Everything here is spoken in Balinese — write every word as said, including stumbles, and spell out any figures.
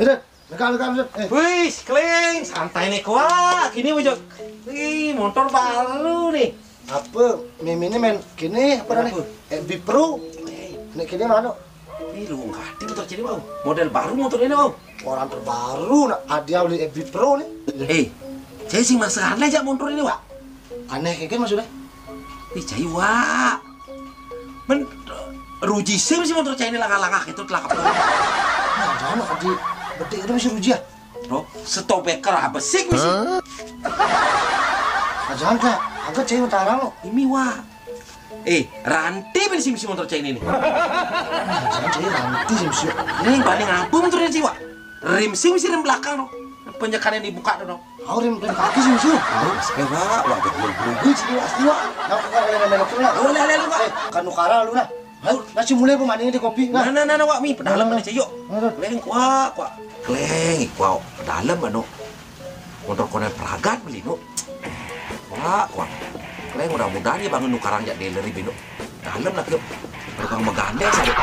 Dah, lega, lega, lega. Eh. Wis, Kling, santai nih, Wak. Kini, Wak. Wih, motor baru nih. Apa? Mimine main kini apa nih? Apa? F B Pro. Eh. Nek kini mana? Ih, lu ngerti motor kini, Bang. Model baru motor ini, Bang. Orang terbaru nak hadiah beli F B Pro nih. Eh, saya sih masih aneh aja motor ini, Wak. Aneh kayak gini maksudnya? Ih, cai, Wak. Men, ruji sih mesti motor cai ini langah-langah itu telah kepala. Nah, jangan di betik itu mesti ruji ya. Bro, stop beker apa sih mesti? Nah, jangan kak, agak cai utara lo. Ini, Wak. Eh, rantai mesti mesti motor cai ini nih. Nah, jangan cai rantai sih mesti. Ini yang paling apa motornya sih, Wak? Rem sih mesti rem belakang dong. Penyekan yang dibuka dong. Kau rem, rem kaki sih mesti. Tahu, eh, Wak, Wak, jangan buru-buru sih, Wak, pasti, Wak. Nah, aku kan kalian main waktu lah. Oh, lah, lah, lu, Wak. Eh, kan nukara lu nah. Hah? Nasi mulai pemandang di kopi nah. Nah, nah, nah, nah, Wak, mi, pedalem mana cayok. Nah, nah. Leng, Wak, Wak. Leng, Wak, pedalem anu. Motor konen peragat beli nu. Wak, Wak. Leng, mudah-mudahan ya bangun nukarang jak dealer bino. Dalem lah ke. Tukang megandeng saja.